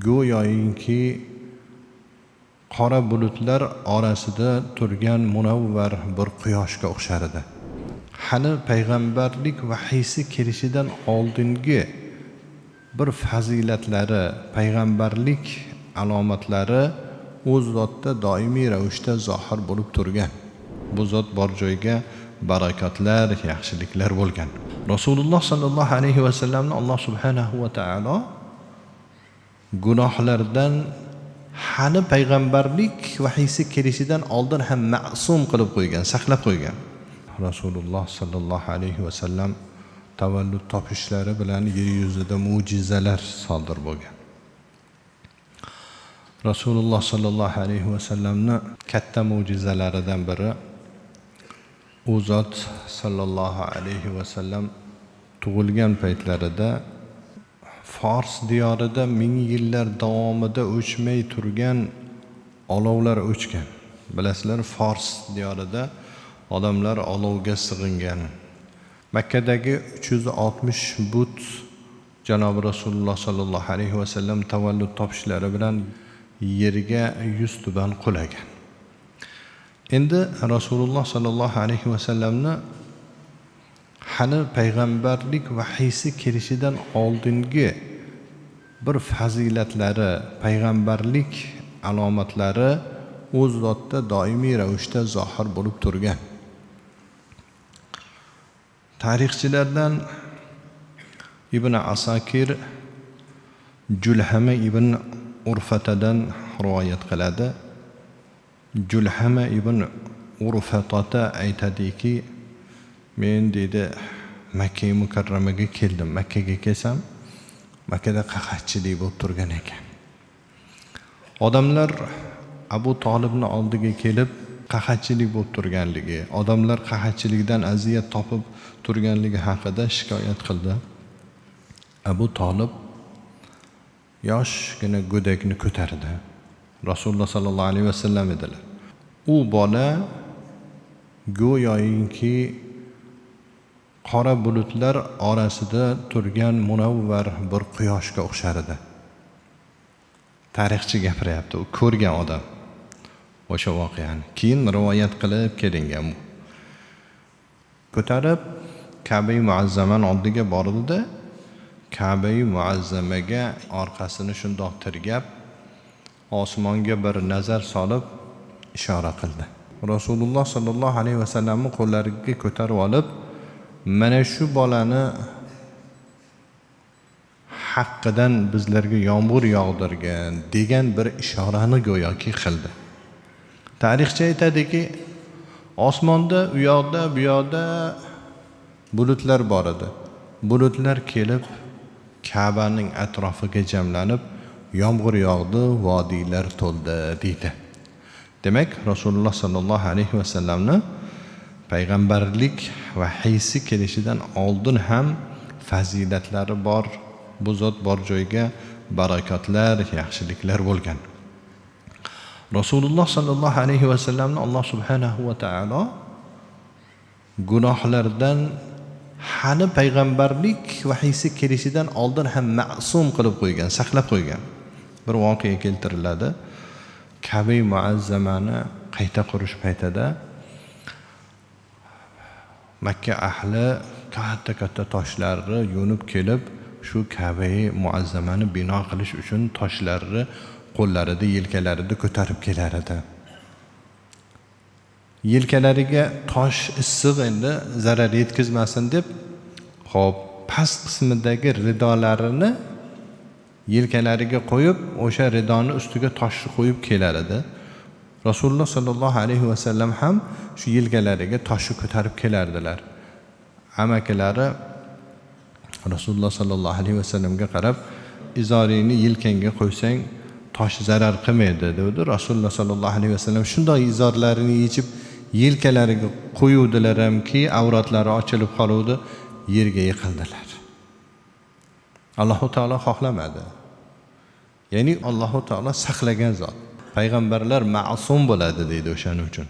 Go'yoki qora bulutlar orasida turgan munavvar bir quyoshga o'xshar edi. Hali payg'ambarlik vahiysi kelishidan oldingi bir fazilatlari, payg'ambarlik alomatlari u zotda doimiy ravishda zohir bo'lib turgan. Bu zot bor joyga barakotlar, yaxshiliklar bo'lgan. Rasululloh sollallohu alayhi vasallamni Alloh subhanahu va taolo gunohlardan hali payg'ambarlik vahiysi kelishidan oldin ham ma'sum qilib qo'ygan, saqlab qo'ygan. Rasululloh sollallohu alayhi vasallam tavallud topishlari bilan yer yuzida mo'jizalar sodir bo'lgan. Rasululloh sollallohu alayhi vasallamni katta mo'jizalaridan biri u zot sollallohu alayhi vasallam tug'ilgan paytlarida Fors diyorida ming yillar davomida o'chmay turgan olovlar o'chgan. Bilasizlar, Fors diyorida odamlar olovga sig'ingan. Makkadagi 360 but janobi Rasululloh sollallohu alayhi vasallam tavallud topishlari bilan yerga yuz tuban qulagan. Endi Rasululloh sollallohu alayhi vasallamni hali payg'ambarlik vahiysi kelishidan oldingi bir fazilatlari, payg'ambarlik alomatlari u zotda doimiy ravishda zohir bo'lib turgan. Tarixchilardan Ibn Asakir Julhama ibn Urfatadan rivoyat qiladi. Julhama ibn Urfatata aytadiki, men deydi Makka mukarramaga keldim. Makkaga kelsam, Makkada qahatchilik bo'lib turgan ekan. Odamlar Abu Tolibni oldiga kelib qahatchilik bo'lib turganligi, odamlar qahatchilikdan aziyat topib turganligi haqida shikoyat qildi. Abu Tolib yoshgina go'dakni ko'tardi. Rasululloh sollallohu alayhi vasallam edilar. U bola go'yoki qora bulutlar orasida turgan munavvar bir quyoshga o'xshar edi. Tarixchi gapiryapti, u ko'rgan odam o'sha voqeani. Keyin rivoyat qilib kelingan bu. Ko'tarib Ka'bai muazzamani oldiga bordi-da, Ka'bai muazzamaga orqasini shundoq tirgab, osmonga bir nazar solib ishora qildi. Rasululloh sollallohu alayhi vasallamni qo'llariga ko'tarib olib, mana shu bolani haqqidan bizlarga yomg'ir yog'dirgan degan bir ishorani go'yoki qildi. Tarixchi aytadiki, osmonda u yoqda bu yoqda bulutlar bor edi. Bulutlar kelib Ka'baning atrofiga jamlanib, yomg'ir yog'di, vodiylar to'ldi deydi. Demak, Rasululloh sollallohu alayhi vasallamni payg'ambarlik vahiysi kelishidan oldin ham fazilatlari bor. Bu zot bor joyga barakotlar, yaxshiliklar bo'lgan. Rasululloh sollallohu alayhi vasallamni Alloh subhanahu va taolo gunohlardan hali payg'ambarlik vahiysi kelishidan oldin ham ma'sum qilib qo'ygan, saqlab qo'ygan. Bir voqea keltiriladi. Ka'bai muazzamani qayta qurish paytida Makka ahli katta-katta toshlarni yo'nib kelib, shu Ka'bai muazzamani bino qilish uchun toshlarni qo'llarida, yelkalarida ko'tarib kelar edi. Yelkalariga tosh issiq, endi zarar yetkazmasin deb, xo'p, past qismidagi ridolarini yelkalariga qo'yib, o'sha ridoni ustiga toshni qo'yib kelar edi. Rasululloh sollallohu alayhi vasallam ham shu yelkalariga toshni ko'tarib kelardilar. Amakilari Rasululloh sollallohu alayhi vasallamga qarab, izoringni yelkangga qo'ysang tosh zarar qilmaydi dedi. Rasululloh sollallohu alayhi vasallam shundoq izorlarini yechib yelkalariga qo'yuvdilar hamki, avratlari ochilib qoluvdi, yerga yiqildilar. Alloh taolo xohlamadi. Ya'ni Alloh taolo saqlagan zot. Payg'ambarlar ma'sum bo'ladi deydi o'shaning uchun.